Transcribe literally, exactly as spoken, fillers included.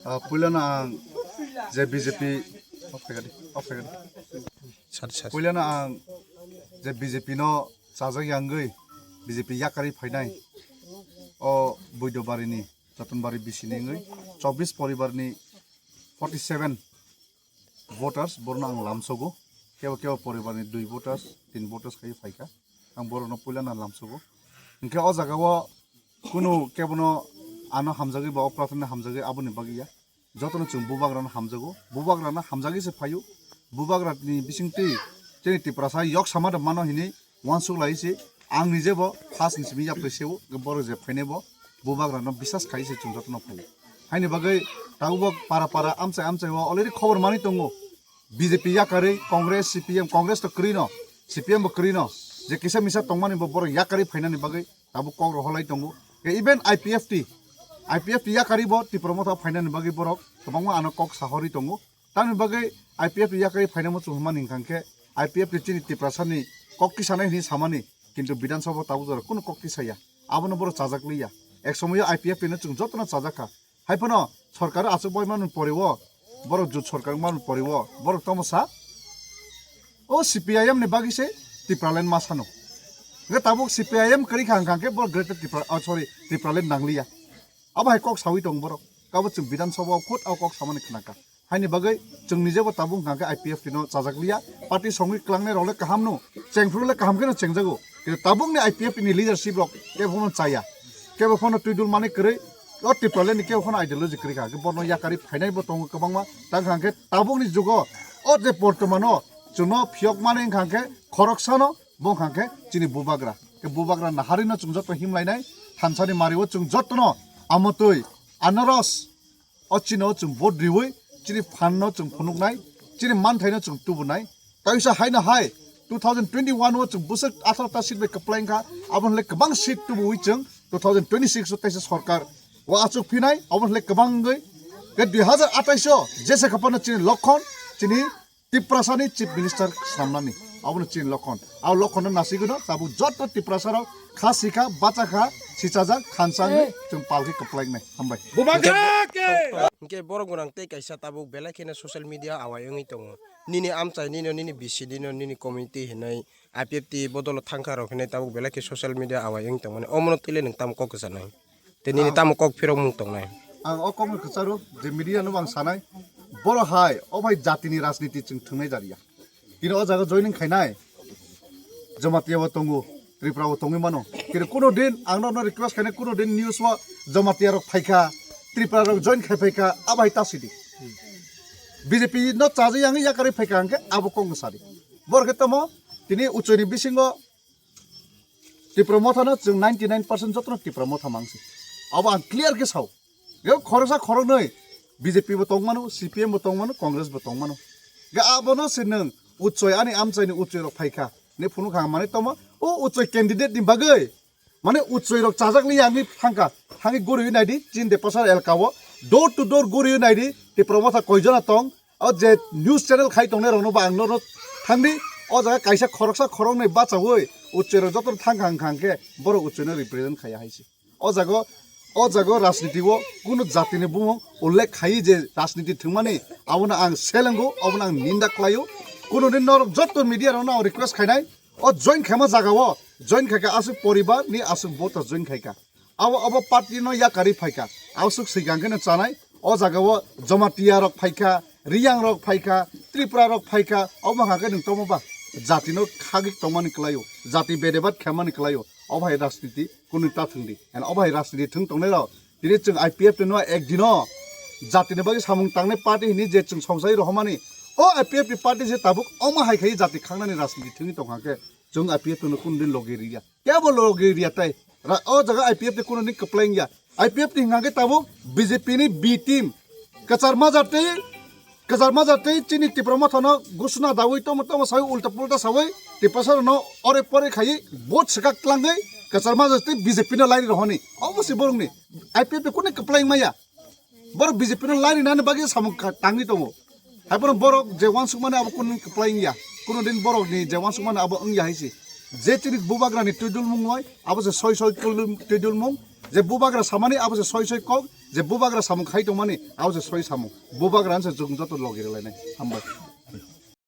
Ah, puilano ang je B J P, off khaikha di, off khaikha di. Sir, sir. Puilano ang je B J P no chajak yangwi B J P yakarwi phainai o Buidobari ni Jotonbari B C ni wngwi chobbish poribar ni forty seven voters, borno ang lamsogo. Kebo kebo poribar ni dui voters, tin voters khai phaikha. Ang borokno puilano lamsogo. Hinkhe o jaga o kunu kebono ano hamjagwi ba o prathana hamjagwi aboni bagwi ya. Jotono chwng bubagrano hamjago. Bubagrano hamjagwi se phaio. Bubagrani bisingtwi chini Tiprasa yok sama da mano hini uansuk lai se. Ang nijebo first ni simi yapri seo, borok je phainai bo bubagrano bisas khai se chwng jotono phaio. Haini bagwi tabuk para para amchai amchai o already khobor manwi tongo. B J P yakarwi, Congress, C P M, Congress to kwrwi no, C P M bo kwrwi no, je kisa misa tongmani bo borok yakarwi phainani bagwi tabuk kok rohorlai tongo. Ke even I P F T, I P F T yakarwi bo Tipra Motha phainani bagwi borok kwbangma ano kok sahorwi tongo. Tamni bagwi I P F T yakarwi phainamo chwng hwnmani hwnkha khe I P F T chini Tiprasani kok tisanai hwnwi samani, kintu Bidhan Sabha tabuk jora kunu kok tisaya. Abono borok chajak liya. Ek somoyo I P F T no chwng jotono chajak kha. Hai phano sorkar achuk bai manwi poriwo, borok jut sorkar manwi poriwo, borok tamo sa? O C P I M ni bagwi se Tipraland ma sano. Hwnkhe tabuk C P I M kwrwi kha hwnkha khe borok Greater Tipra, oh, sorry, Tipraland nangliya. Abo hai kok sawi tong borok. Kabo chwng Bidhan Sabha o khud o kok samani khnakha. Haini bagwi chwng nijebo tabuk hwnkha khe I P F T no chajak liya. Party songwi klangnai rok le kaham no, chengphuru le kaham khe no chengjago. Kintu tabuk ni I P F T ni leadership rok kebo phano chaya. Kebo phano twidul mani kwrwi, o Tipraland ni kebo phano ideology kwrwi kha. Khe borno yakarwi phainai bo tongo kwbangma. Tang hwnkha khe tabuk ni jugo o je bortomano chwngno phiyok mani wngkha khe khoroksano bo wngkha khe chini bubagra. Khe bubagra naharwi no chwng joto himlainai, thansani mario chwng jotono amotwi anaros o chini o chwng vote riwi chini phan no chwng phunuknai, chini manthai no chwng tubunai. Kaisa haino hai two thousand twenty-one o chwng bwswk atharo ta seat bai kwplai wngkha, abo hwnle kwbang seat tubuwi chwng two thousand twenty-six o kaisa sorkar o achuk phinai, abo hwnle kwbang wngwi. Khe dui hazar atais o jesa khapano chini lokhon, chini Tiprasani Chief Minister swnamnani, abono chini lokhon. Abo lokhonno nasigwino tabuk joto Tiprasarok kha sikha, bachakha, sichajak, khansa wngwi chwng palkhe kwplainai. Hambai. Bubagra ke! Hingke borok gwnang tei kaisa tabuk belai kheno social media awai wngwi tongo. Nini amchai nino, nini bisi nino, nini community hinwi I P F T bodolo thangkha rok hinwi tabuk belai khe social media awai wngwi tongmani. Omono twi le nwng tamo kok kwchanai? Tei nini tamo kok phirokmung tongnai? Ang o kokno kwcharo je media no ang sanai, boro hai o bai jatini rajniti chwng thwngnai jariya. Tini o jaga joining khainai Jamatia bo tongo, Tripura bo tongwi mano. Kini kuno din ang no request khainai, kuno din news o Jamatia rok phaikha, Tripura rok join khai phaikha, abo hai ta sidi. B J P no chaja yang yakarwi phaikha hwnkhe abo kokno sadi. Boro khe tamo tini Uchoini bisingo Tipra Motha no chwng ninety nine percent jotono Tipra Motha mangsi. Abo ang clear khe sao. Ge khoroksa khoroknwi B J P bo tongmano, C P M bo tongmano, Congress bo tongmano. Ge abono se nwng Uchoi ani amchaini Uchoi rok phaikha. Ne phunukha ang manwi tongma. O Uchoi candidate ni bagwi. Mane Uchoi rok chajak li yangwi thangkha. Thangwi guriwi naidi, chini Depasar elka o. Door to door guriwi naidi, Tipra Motha koijona tong. O je news channel khai tongnai rokno ba ang norok thangdi, o jaga kaisa khoroksa khoroknwi bachaui Uchoi rok jotono thangkha hwnkha hwnkhe borok Uchoi no represent khaiya hai se. O jaga, o jaga rajniti o kunu jatini bumung ullekh khaiwi je rajniti thwngmani abono ang selengo, abono ang ninda khlaio. Kunu din norok joto media rokno ang request khainai, o join khaima jaga o join khaikha aswk poribar ni aswk voter join khaikha. Abo, abo party no yakarwi phaikha. Aswk swikang kheno chanai. O jaga o Jamatia rok phaikha, Riyang rok phaikha, Tripura rok phaikha. Obo hwnkha khe nwng tongmo ba jati no khagwi tongmani kwlaio, jati bedebat khaimani kwlaio. Obo hai rajniti kunu ta thwngdi. And obo hai rajniti thwng tongnai rok tini chwng I P F T no ek dino jati ni bagwi samung tangnai party hini je chwng songchai rohormani. O I P F T party se tabuk omo hai khai jati khangnani rajniti thwngwi tongkha khe chwng I P F T no kunu din logi riya. Kebo logi riya tai. Ra-, o jaga I P F T kunu ni kwplai wngya. I P F T hwnkha khe tabuk B J P ni B team. Kwchar majak tei, kwchar majak tei chini Tipra Motha no gusuna dawi tomo tomo sawi ulta pulta sawi Tiprasa no ore pore khai vote swkak tlangwi kwchar majak tei B J P no laini rohoni. Obo se borok ni I P F T kunu kwplai wngmaya. Borok B J P no laini nani bagwi samung kha-, tangwi tongo. Hai borok, borok je uansukmani abo kunu kwplai wngya. Kunu din borok ni je uansukmani abo wngya hai se. Je chini bubagra ni twidulmung loi, abo se soi soi twidul-, twidulmung. Je bubagra samani abo se soi soi kok, Je bubagra samung khai tongmani, abo se soi samung. Bubagra se chwng joto logi rwlainai. Hambai.